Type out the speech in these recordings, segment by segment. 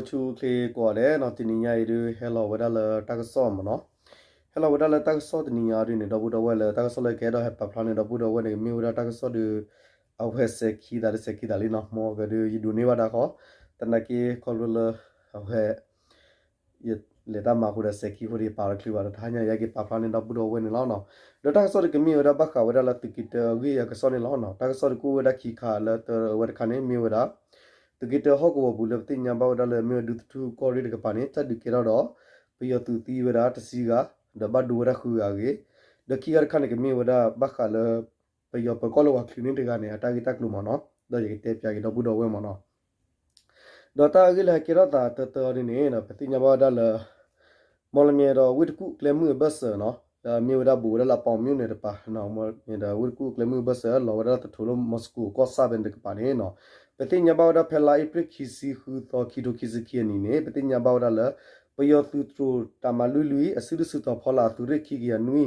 ဆူၣ်ချ့ကိးဂၤဒဲးနီၤ, တနံၤညါအံၤဒုး ဟဲလီၤဝဲဒၣ်လၢတၢ်ကစီၣ်မ့ၢ်နီၤ. ဟဲလီၤဝဲဒၣ်လၢတၢ်ကစီၣ်တနံၤညါအံၤဒုးန့ၣ် ဒီပုၢ်ဒီဝဲၢ်လၢတၢ်ကစီၣ်လၢကအဲၣ်ဒိးဟဲပာ်ဖျါန့ၣ် ဒီပုၢ်ဒီဝဲၢ်န့ၣ် ကမ့ၢ်ဝဲဒၣ်တၢ်ကစီၣ်ဒုး အဝဲစဲးခံသးဒီးစဲးခံသးလံနီၤ, မ်ကဒုးယဒိးန့ၢ်ဘၣ်တၢ်ဃီ, သနာ်က့ခီဖျိလၢ အဝဲ ယလဲၤတၢ်မၤဃိဒီးစဲးခံဃိဒီး ယပာ်လီၤချုးဘၣ်ဒီး တဟါညါယက့ၤပာ်ဖျါန့ၢ်ဒီပုၢ်ဒီဝဲၢ်န့ၣ်လီၤနီၤ. ဒီးတၢ်ကစီၣ်ဒုးကမ့ၢ်ဝဲဒၣ်ဘၣ်ဃးဝဲဒၣ်လၢသုးက့တၢအဂ့ၢ်အကစီၣ်န့ၣ်လီၤနီၤ. တၢ်ကစီၣ်ဒုးကအိၣ်ဝဲဒၣ်ခံခါလၢတဝဲတခါန့ၣ် မ့ၢ်ဝဲဒၣ် သုးက့တၢဟီၣ်ကဝီၤပူၤလၢပသ့ၣ်ညါဘၣ်ဝဲဒၣ်လၢမ့ၢ်ဝဲဒၣ်ဒူသထူကီၢ်ရ့ၣ်တကပၤန့ၣ် တၢ်ဒုးကဲထီၣ်ဒီး ပယီၤသုးသံဝဲဒၣ်တဆံဂၤ ဒီးဘၣ်ဒိဝဲဒၣ်ဃုဂၤအဂ့ၢ်, ဒီးခံဂၤတခါန့ၣ် ကမ့ၢ်ဝဲဒၣ်ဘၣ်ဃးလၢ ပယီၤပၢၤကီၢ်လၢပှၤချုးန့ၢ်တဂၤန့ၣ် အတၢ်ဂ့ၢ်တၢ်ကျိၤမ့ၢ်နီၤ, ဒီးယကတဲပၠးက့ၤဒီပုၢ်ဒီဝဲၢ်မ့ၢ်နီၤ. ဒီးတၢ်အဂ့ၢ်လၢဟဲကဲထီၣ်သးတၢတၢအီၤဒ်န့ၣ်ဒီး ပသ့ၣ်ညါဘၣ်ဝဲဒၣ်လၢ မီၣ်လမၠဲၣ်ဒီးဝ့ၢ်တကူၣ်ကျဲမုၢ်အဘၢၣ်စၢၤနီၤ, လၢအမ့ၢ်ဝဲဒၣ်ဘူးဝဲဒၣ်လၢအပီးမၠိၣ်န့ၣ်တကပၤ, မီၣ်လမၠဲၣ်ဒီးဝ့ၢ်တကူၣ်ကျဲမုၢ်အဘၢၣ်စၢၤ လီၤဝဲဒၣ်လၢတထိးလၢမီၤစကိးကီၢ်ဆၣ်ဖဲန့ၣ်တကပၤန့ၣ်နီၤ, ပသ့ၣ်ညါဘၣ်ဝဲဒၣ်ဖဲလါအ့ဖြ့ၣ်ခံဆံဃုသီ ခံထိခံဆံခံအနံၣ်န့ၣ် ပသ့ၣ်ညါဘၣ်ဝဲဒၣ်လၢ ပယီၤသုးတြိၤတၢ်မၤလွံၢ်လွံၢ် အစုဒုၣ်စုတီၤဖီလာ်အသုးရ့ၣ်ခံကယၤနွံ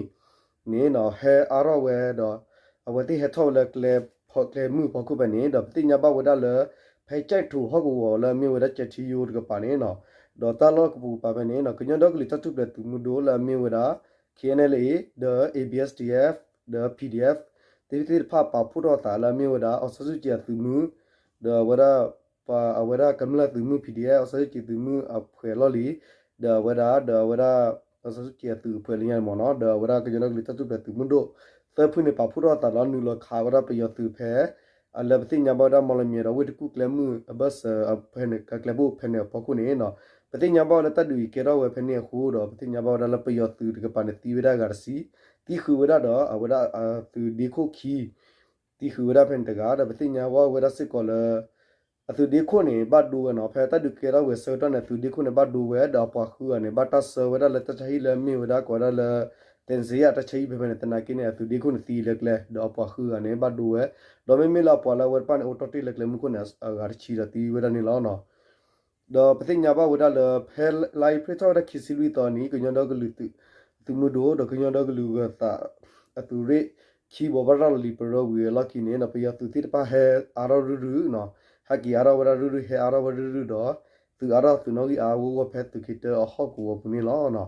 န့ၣ်နီၤ ဟဲအါထီၣ်ဝဲဒီး အဝဲသ့ၣ်ဟဲထီၣ်ဝဲလၢကျဲဖီကျဲမုၢ်ဖီခိၣ်ဖဲန့ၣ် ဒီးပသ့ၣ်ညါဘၣ်ဝဲဒၣ်လၢ ဖဲကၠဲၣ်ထိးဟီၣ်ကဝီၤလၢအမ့ၢ်ဝဲဒၣ်ကၠဲးထံယိတကပၤန့ၣ်နီၤ, ဒီးတၢ်လီၢ်ကပူၤကပၤဖဲန့ၣ်နီၤ ကညီဒီကလုာ်တၢ်ထူၣ်ဖျဲးသုးမုၢ်ဒိၣ်လၢအမ့ၢ်ဝဲဒၣ် K N L A ဒီး A B S D F ဒီး P D F သ့ၣ်တဖၣ်ပာ်ဖှိၣ်ထီၣ်အသးလၢအမ့ၢ်ဝဲဒၣ် အောင်ဆန်းစုကြည်အသုးမုၢ် ဒီးအဝဲဒၣ် ပှၤအဝဲဒၣ်ကမျၢၢ်သုးမုၢ် P D Fအောင်ဆန်းစုကြည်သုးမုၢ်အဖှဲးလီၢ်လံၤ ဒီးအဝဲဒၣ် ဒီးအဝဲဒၣ် အောင်ဆန်းစုကြည်အသုးအဖှဲးလၢညါန့ၣ်မ့ၢ်နီၤ ဒီးအဝဲဒၣ်ကညီဒီကလုာ်တၢ်ထူၣ်ဖျဲးသုးမုၢ်ဒိၣ် သၢဖုန့ၣ် ပာ်ဖှိၣ်ထီၣ်အသးဒီးနုာ်လီၤခးဝဲဒၣ်ပယီၤသုးဖဲ လၢပသ့ၣ်ညါဘၣ်ဝဲဒၣ်မီၣ်လမၠဲၣ်ဒီးဝ့ၢ်တကူၣ်ကျဲမုၢ်အဘၢၣ်စၢၤဖဲန့ၣ် ကကျဲဘိၣ်ဖဲန့ၣ်အဖီခိၣ်န့ၣ်နီၤ ပသ့ၣ်ညါဘၣ်ဝဲလၢတၢ်ဒုးအံၤကဲထီၣ်ဝဲဖဲန့ၣ်အဃိဒီး ပသ့ၣ်ညါဘၣ်ဝဲဒၣ်လၢပယီၤသုးတကပၤန့ၣ်သံဝဲဒၣ်အဂၤတဆံ သံဃုာ်ဝဲဒၣ်ဒီးအဝဲဒၣ်အသုးဒ့ခိၣ်ခံ သံဃုာ်ဝဲဒၣ်ဖဲန့ၣ်တဂၤ ဒီးပသ့ၣ်ညါဘၣ်ဝဲဒၣ်စ့ၢ်ကီးလၢ အသုးဒ့ခိၣ်န့ၣ် ဘၣ်ဒိဝဲနီၤ ဖဲတၢ်ဒုးကဲထီၣ်ဝဲအဆၢကတီၢ်န့ၣ် အသုးဒ့ခိၣ်န့ၣ် ဘၣ်ဒိဝဲ ဒီးအပှၤဃုဂၤန့ၣ် ဘၣ်တၢ်ဆှၢဝဲဒၣ်လၢတၢ်ဆါဟံၣ်လၢအမ့ၢ်ဝဲဒၣ်ကိးဝဲဒၣ်လၢ သဲစ့ယၣ်တၢ်ဆါဟံၣ်ဖဲဖဲန့ၣ် သနာ်က့န့ၣ် အသုးဒ့ခိၣ်န့ၣ်သံလၢကျဲ ဒီးအပှၤဃုဂၤန့ၣ် ဘၣ်ဒိဝဲ ဒီးမ့မ့ၢ်လၢအပှၤလၢအဝဲတဖၣ်န့ၣ် အိၣ်တီၢ်တ့ၢ်လၢကျဲမုၢ်ခိၣ်န့ၣ် အဂၤတဆံဒီးသံဝဲဒၣ်န့ၣ်လီၤနီၤ ဒီးပသ့ၣ်ညါဘၣ်ဝဲဒၣ်လၢ ဖဲလါအ့ဖြ့ၣ်ထီၣ်ဝဲဒၣ်ခံဆံလွံၢ်သီနံၤ ကညီဒီကလုာ် သုးမုၢ်ဒိၣ် ဒီးကညီဒီကလုာ်ဂၢၤသး အသုးရ့ၣ်ခံဘိးဘၣ်ရၤလီၤလံာ်ပရၢဝံၤအလီၢ်ခံန့ၣ် ပယီၤသုးသ့ၣ်တဖၣ်ဟဲအါထီၣ်ရုၢ်ရုၢ်နီၤ ဟဲက့ၤအါထီၣ်ဝဲဒၣ်ရုၢ်ရုၢ် ဟဲအါထီၣ်ဝဲရုၢ်ရုၢ်ဒီး သုးအါထီၣ်သုးနီၣ်ဂံၢ်အါဂီၢ်ဂီၢ်ဖဲသုးက့တၢအဟီၣ်ကဝီၤပူၤန့ၣ်လီၤ.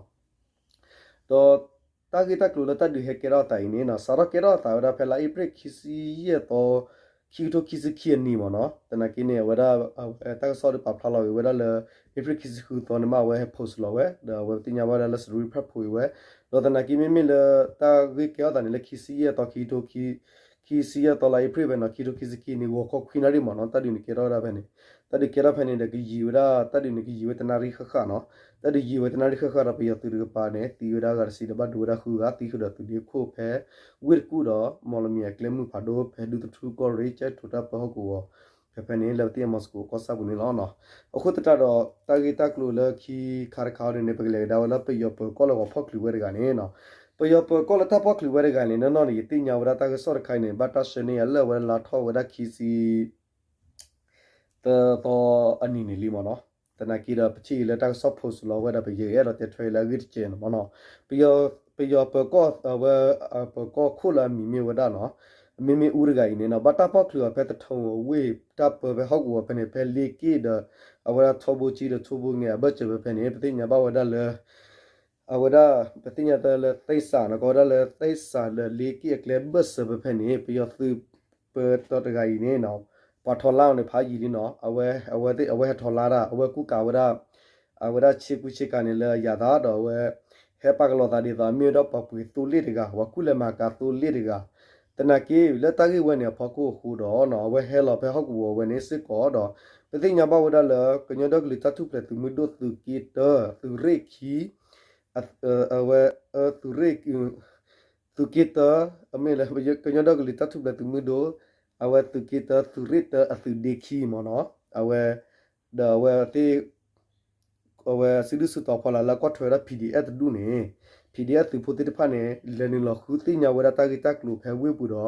ဒီးတၢ်ဂ့ၢ်တၢ်ကျိၤလၢတၢ်ဒုးဟဲကဲထီၣ်အသးအံၤန့ၣ်နီၤ စးထီၣ်ကဲထီၣ်အသးဝဲဒၣ်ဖဲလါအ့ဖြ့ၣ်ခံဆံယဲၢ်သီ ခံကထိခံဆံခံအနံၤမ့ၢ်နီၤ သနာ်က့န့ၣ် အဝဲဒၣ် တၢ်ကစီၣ်ဒုးပာ်ဖျါလီၤက့ၤဝဲဒၣ်လၢ အ့ဖြ့ၣ်ခံဆံဃုသီန့ၣ်မ့ၢ်အဝဲဟဲ post လီၤဝဲ ဒီးအဝဲပသ့ၣ်ညါဘၣ်ဝဲဒၣ်လၢ စရံဖၣ်ဖိအံၤဝဲ ဒီးသနာ်က့မ့မ့ၢ်လၢတၢ်ဂ့ၢ်ကဲထီၣ်သးန့ၣ်လၢခံဆံယဲၢ်သီ ခံကထိ ခံဆံယဲၢ်သီလါအ့ဖြ့ၣ်ဖဲနီၤ ခံကထိခံဆံခံန့ၣ် ဂီၤခီခွံနၣ်ရံၣ်မ့ၢ်နီၤ တၢ်ဒုးန့ၣ်ကဲထီၣ်ဝဲဒၣ်ဖဲန့ၣ် တၢ်ဒုးကဲထီၣ်ဖဲန့ၣ်ဒီးကယံာ်ဝဲဒၣ် တၢ်ဒုးန့ၣ်ကယံာ်ဝဲတနၣ်ရံၣ်ဃၣ်ဃၣ်နီၤ တၢ်ဒုးယံာ်ဝဲတနၣ်ရံၣ်ဃၣ်ဃၣ်ဒီးပယီၤသုးတကပၤန့ၣ် သံဝဲဒၣ်အဂၤတဆံဒီးဘၣ်ဒိဝဲဒၣ်ဃုဂၤ သံဃုာ်ဒီးသုးဒ့ခိၣ်ဖဲ ဝ့ၢ်တကူၣ်ဒီး မီၣ်လမၠဲၣ်အကျဲမုၢ်ဖးဒိၣ်ဖဲဒူသထူကီၢ်ရ့ၣ် ကၠဲၣ်ထိးတၢ်ပၢဟီၣ်ကဝီၤ ဖဲဖဲန့ၣ် လၢပသ့ၣ်ညါမီၤစကိးကီၢ်ဆၣ်ပူၤန့ၣ်လီၤ. အဃိသတးဒီး တၢ်ဂ့ၢ်တၢ်ကျိၤလၢခံခါတခါအံၤန့ၣ် ပကလဲၤကဒါဝဲလၢပယီၤပၢၤကီၢ်လၢပှၤဖီၣ်ချုးဝဲတဂၤန့ၣ်နီၤ ပယီၤပၢၤကီၢ်လၢတၢ်ဖီၣ်ချုးဝဲတဂၤန့ၣ် နီၢ်နီၢ်န့ၣ် ယသ့ၣ်ညါဝဲဒၣ်တၢ်ကစီၣ်တခါအံၤန့ၣ် ဘၣ်တၢ်ဆှၢန့ၢ်ယၤလၢာ်ဝဲလါထီၣ်ဝဲဒၣ်ခံဆံ သၢသီအနံၤန့ၣ်လံမ့ၢ်နီၤ သနာ်က့ဒီး ပထံၣ်အံၤလၢတၢ်ကစီၣ် post လီၤဝဲဒီး ပယဲအဲၣ်ဒိးတဲထွဲအံၤလၢအဂ့ၢ်တစဲးန့ၣ်မ့ၢ်နီၤ ပယီၤပၢၤကီၢ် အဝဲ ပၢၤကီၢ်ခိၣ်လၢအမံၤမ့ၢ်ဝဲဒၣ်နီၤ မ့မ့ၢ်အူတဂၤအံၤန့ၣ်နီၤ ဘၣ်တၢ်ဖီၣ်ချုးအီၤဖဲတထိးဝ့ၢ် တၢ်ပၢဖဲဟီၣ်ကဝီၤဖဲန့ၣ် ဖဲလ့က့ၣ်ဒီး အဝဲဒၣ်ထိဘိကၠံဒီးထိဘိငဲၤအဘၢၣ်စၢၤဖဲဖဲန့ၣ် ပသ့ၣ်ညါဘၣ်ဝဲဒၣ်လၢ အဝဲဒၣ် ပသ့ၣ်ညါတၢ်လၢသ့ၣ်စးနီၤ ကီးဝဲဒၣ်လၢသ့ၣ်စးလၢလ့က့ၣ်အကျဲဘၢၣ်စၢၤဖဲဖဲန့ၣ် ပယီၤသုးပၢၤကီၢ်တဂၤအံၤန့ၣ်နီၤ ပှၤထီၣ်လါအီၤန့ၣ်ဖးယံာ်လံနီၤ အဝဲ အဝဲသ့ၣ် အဝဲဟဲထီၣ်လါတၢ် အဝဲကူၣ်ကးဝဲဒၣ် အဝဲဒၣ်ဆ့ကူဆ့ကၤန့ၣ်လၢအယၤသးဒီးအဝဲ ဟဲပာ်ကလီၤသးဒ်သိး မ့ၢ်ဝဲဒၣ်ပှၤပှ့ၤသိလ့ၣ်တဂၤ ပှၤကူၣ်လဲၤမၤကၤသိလ့ၣ်တဂၤ သနာ်က့ လၢတၢ်ဂ့ၢ်ဝဲန့ၣ်အဖီခိၣ်အဃိဒီးနီၤ အဝဲဟဲလီၤဖဲဟီၣ်ကဝီၤဝဲန့ၣ်စ့ၢ်ကီးဒီး ပသ့ၣ်ညါဘၣ်ဝဲဒၣ်လၢ ကညီဒီကလုာ်တၢ်ထူၣ်ဖျဲးသုးမုၢ်ဒိၣ်သုးက့တၢ သုးရ့ၣ်ခံ အဝဲ သုးရ့ၣ် သုးက့တၢ အမ့ၢ်လၢ ကညီဒီကလုာ်တၢ်ထူၣ်ဖျဲးသုးမုၢ်ဒိၣ် အဝဲသုးက့တၢ သုးရ့ၣ်တၢအသုးဒ့ခံမ့ၢ်နီၤ အဝဲ ဒီးအဝဲသ့ၣ် အဝဲစုဒုၣ်စုတီၤဖီလာ်လၢကွၢ်ထွဲဝဲဒၣ် P D F တဒူၣ်န့ၣ် P D F သုးဖိသ့ၣ်တဖၣ်န့ၣ် လဲၤနုာ်လီၤဃုသ့ၣ်ညါဝဲဒၣ်တၢ်ဂ့ၢ်တၢ်ကျိၤဖဲဝ့ၢ်ပူၤ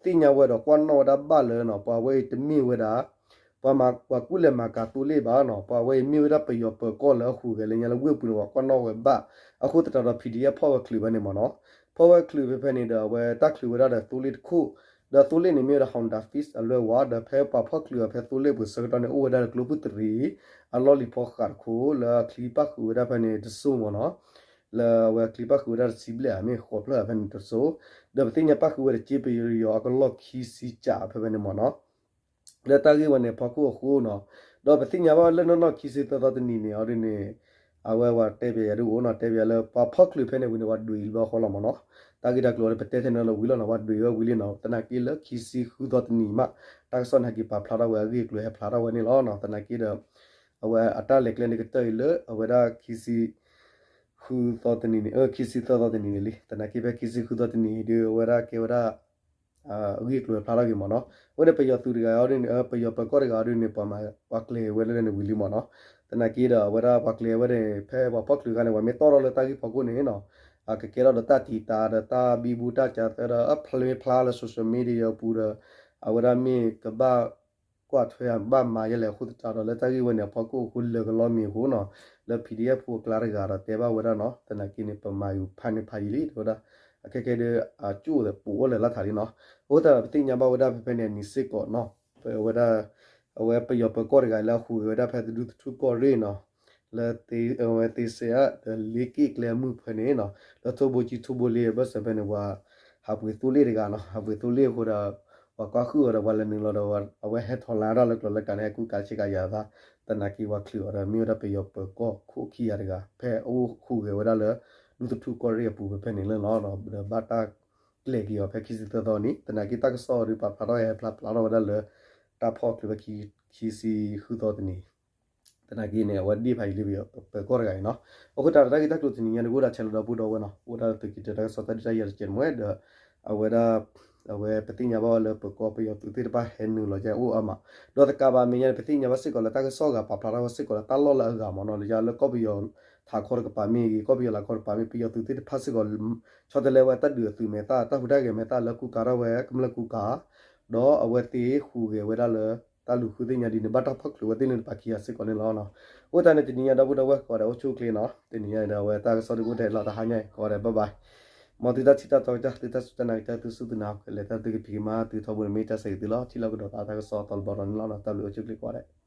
ဒီး သ့ၣ်ညါဝဲဒီးကွၢ်နီၣ်ဝဲဒၣ်ဘၣ်လၢနီၤ ပှၤဝဲအံၤတမ့ၢ်ဝဲဒၣ် ပှၤမၤ ပှၤကူၣ်လဲၤမၤကၤသိလ့ၣ်ဘၣ်နီၤ ပှၤဝဲအံၤမ့ၢ်ဝဲဒၣ်ပယီၤပၢၤကီၢ်လၢအဟူးဂဲၤလၢညါလၢဝ့ၢ်ပူၤန့ၣ် ပှၤကွၢ်နီၣ်ဝဲဘၣ် အဃိသတးဒီး P D F ဖီၣ်ဝဲချုးဖဲန့ၣ်မ့ၢ်နီၤ ဖီၣ်ဝဲချုးဖဲဖဲန့ၣ်ဒီး အဝဲတၢ်ချုးဝဲဒၣ်ဒီးသိလ့ၣ်တခိၣ် ဒီးသိလ့ၣ်န့ၣ်မ့ၢ်ဝဲဒၣ် Honda Fit အလွဲၢ်ဝး ဒီးဖဲပှၤဖီၣ်ချုးအီၤဖဲသိလ့ၣ်ပူၤဆၢကတီၢ်န့ၣ် အိၣ်ဝဲဒၣ်လၢကျိပူၤတရံး အလီၢ်လံၤဖီဃးတခိၣ် လၢအချံပၣ်ဃုာ်ဝဲဒၣ်ဖဲန့ၣ်တစိၢ်မ့ၢ်နီၤ, လၢအဝဲချံပၣ်ဃုာ်ဝဲဒၣ်တဆံဘျဲၣ်ဧါ မ့ၢ်ဃိးဖျၢၣ်ဧါ ဖဲန့ၣ်တစိၢ်, ဒီးပသ့ၣ်ညါပၣ်ဃုာ်ဝဲတက့ၢ် ပယီၤအကလီၢ်ခံဆံကးဖဲဖဲန့ၣ်မ့ၢ်နီၤ. လၢတၢ်ဂ့ၢ်ဝဲန့ၣ်အဖီခိၣ်အဃိနီၤ, ဒီးပသ့ၣ်ညါဘၣ်လၢနီၢ်နီၢ်ခံဆံသၢသီတနံၤန့ၣ် အီၤဒ်န့ၣ် အဝဲပှၤတဲပၠးယၤဒ်အိၣ်နီၤ, တဲပၠးလၢပှၤဖီၣ်ချုးဖဲန့ၣ်ဝံၤန့ၣ် ပှၤဒွဲၣ်လၢအဃီလီၤမ့ၢ်နီၤ. တၢ်ဂ့ၢ်တၢ်ကျိၤဒီးပတဲထဲန့ၣ်လီၤဝံၤလီၤနီၤ, ပှၤဒွဲၣ်ဝဲဝံၤလံနီၤ, သနာ်က့လၢခံဆံဃုသီတနံၤမး တၢ်ကစီၣ်န့ၣ်ဟဲက့ၤပာ်ဖျါထီၣ်ဝဲအဂ့ၢ်အကျိၤဟဲဖျါထီၣ်ဝဲန့ၣ်လီၤနီၤ. သနာ်က့ဒီး အဝဲအတၢ်လဲၤကျဲန့ၣ်ကတၢၢ်အံၤလၢအဝဲဒၣ်ခံဆံ ဃုသီတနံၤန့ၣ် အ ခံဆံသၢသီတနံၤန့ၣ်လံ. သနာ်က့ဖဲခံဆံဃုသီတနံၤအံၤဒီး အဝဲဒၣ်ကဲဝဲဒၣ် အဂ့ၢ်အကျိၤဖျါထီၣ်က့ၤမ့ၢ်နီၤ. အဝဲန့ၣ်ပယီၤသုးတဂၤအီၤဒ်န့ၣ် ပယီၤပၢၤကီၢ်တဂၤအီၤဒ်န့ၣ် ပှၤမၤပှၤကျဲၤဝဲလၢန့ၣ်ဝံၤလံမ့ၢ်နီၤ. သနာ်က့ဒီးအဝဲဒၣ်ပှၤကျဲၤဝဲန့ၣ် ဖဲပှၤဖီၣ်ချုးခါန့ၣ် ပှၤမ့ၢ်တီၣ်ထီၣ်လၢတၢ်ဂ့ၢ်ဖီခိၣ်န့ၣ်နီၤ, အကကဲထီၣ်ဒီးတၢ်တံာ်တာ်ဒီးတၢ်ဘံဘူတၢ်စၢၤသၢဒီးအဖျါဖျါလၢ social media အပူၤဒီး အဝဲဒၣ်မ့ၢ်ကဘၣ် ကွၢ်ထွဲဘၣ်မၤယဲလဲၣ်အဃိသတးဒီး လၢတၢ်ဂ့ၢ်ဝဲန့ၣ်အဖီခိၣ်အဃိလၢာ်ကလီမ့ၢ်အဃိနီၤ, လၢ PDF ဖိအကျါတဂၤဒီးတဲဘၣ်ဝဲဒၣ်နီၤ, သနာ်က့န့ၣ် ပမၤယူၤဖးန့ၢ်ဖးယံာ်လံ တဲဝဲဒၣ်, အခဲကဲဒီး အကၠိၣ်ဒီးပအိၣ်လၢလၢထးလံနီၤ. အဃိသတးဒီးပသ့ၣ်ညါဘၣ်ဝဲဒၣ်ဖဲဖဲန့ၣ်အနံၤစ့ၢ်ကီးနီၤ, ပဝဲဒၣ် အဝဲပယီၤပၢၤကီၢ်တဂၤလၢအဃုာ်ဝဲဒၣ်ဖဲတဒူသထူၣ်ကီၢ်ရ့ၣ်နီၤ, လၢအဝဲသ့စဲးအါ ဒီးလ့က့ၣ်ကျဲမုၢ်ဖဲန့ၣ်နီၤ, လၢထိၣ်ဘိကၠံထိၣ်ဘိလ့အဘၢၣ်စၢၤဖဲန့ၣ် ပှၤဟးပှ့ၤသိလ့ၣ်တဂၤနီၤ, ဟးပှ့ၤသိလ့ၣ်အဃိဒီး ပှၤကွၢ်ဃုာ်အီၤဒီးပှၤလဲၤနုာ်လီၤဒီး အဝဲဟဲထီၣ်လၢတၢ်လၢကျိၤလၢကျဲန့ၣ် ဟဲကူကၤဆ့ကၤယၤသး, သနာ်က့ပှၤချုးအီၤဒီးမ့ၢ်ဝဲဒၣ်ပယီၤပၢၤကီၢ်ခိၣ်ခံဂၤတဂၤ ဖဲအအိၣ်ဃုာ်ဂဲၤဝဲဒၣ်လၢ ဒူသထူၣ်ကီၢ်ရ့ၣ်အပူၤဖဲဖဲန့ၣ်လီၤနီၤ, ဒီးဘၣ်တၢ်ကျဲၤက့ၤအီၤဖဲခံဆံသၢသီန့ၣ် သနာ်က့တၢ်ကစီၣ်ဒီးပာ်ဖျါထီၣ်ဟဲဖျါဖျါထီၣ်ဝဲဒၣ်လၢ တၢ်ဖီၣ်ချုးဖဲ ခံဆံဃုသီတနံၤ သနာ်က့န့ၣ် အဝဲဒ့ၣ်ဖးယံၤလံပယီၤပၢၤကီၢ်တဂၤအံၤနီၤ.အဃိသတးဒီးတၢ်ဂ့ၢ်တၢ်ကျိၤတနံၤညါန့ၣ် ကအိၣ်ဒၣ်ထဲလၢဒီပုၢ်ဒီဝဲၢ်နီၤ, အိၣ်ဒၣ်လၢသုးက့ၤတၢ်ကစီၣ်တၢ်ဒုးတၢ်ယၤတကဲးတမှဲဒီး အဝဲဒၣ် အဝဲပသ့ၣ်ညါဘၣ်ဝဲလၢပၢၤကီၢ်ပယီၤသုးသ့ၣ်တဖၣ်ဟဲနုာ်လီၤကအိၣ်အါမး, ဒီးတကးဘၣ်မဲာ်ညါန့ၣ် ပသ့ၣ်ညါဘၣ်စ့ၢ်ကီးလၢတၢ်ကစီၣ်အဂၤပာ်ဖျါထီၣ်ဝဲစ့ၢ်ကီးလၢတၢ်လီၢ်လၢအဂၤမ့ၢ်နီၤ, လၢယၤလၢကီၢ်ပယီၤထးခီတကပၤမ့ၢ်ဂ့ၤ, ကီၢ်ပယီၤလၤခီတကပၤမ့ၢ် ပယီၤသုးသ့ၣ်တဖၣ်စ့ၢ်ကီး ဆီတလဲဝဲတၢ်ဒုးအသုးမဲာ်သၣ် တၢ်ဟူးတၢ်ဂဲၤမဲာ်သၣ်လၢကူကၤထီၣ်ဝဲကမျၢၢ်ကူကၤ ဒီးအဝဲသ့ၣ်ဟူးဂဲၤဝဲဒၣ်လၢ တၢ်လူၤဃုသ့ၣ်ညါဒ်န့ၣ် ဘၣ်တၢ်ဖီၣ်ချုးဝဲသ့ၣ်လၢတပၤခံဂၤစ့ၢ်ကီးန့ၣ်လီၤ. အိၣ်တၢ်န့ၣ်တနံၤညါဒီပုၢ်ဒီဝဲၢ်ကိးဂၤဒဲးအိၣ်ဆူၣ်အိၣ်ချ့နီၤ, တနံၤညါဒီးအဝဲတၢ်ကစီၣ်ဒုးကအိၣ်ထဲလီၤတဟါညါအံၤ ကိးဂၤဒဲး bye bye, မ်သုတၢ်ထံၣ်တၢ်တီကစၢ် သုတၢ်စူၢ်တၢ်နာ်ကစၢ် သုစူၢ်သုနာ် လဲၤတၢ်သုကဖံးကမၤသုထီဘိန့ၣ် မ့ၢ်တၢ်ဆၢဂ့ၤသုလီၤ. ထံၣ်လိာ်ကဒီးသးတၢ်ကစီၣ်အသီတဘျီဒီးန့ၣ်လီၤ. တၢ်ဘျုးအိၣ်ဆူၣ်အိၣ်ချ့ကိးဂၤဒဲး.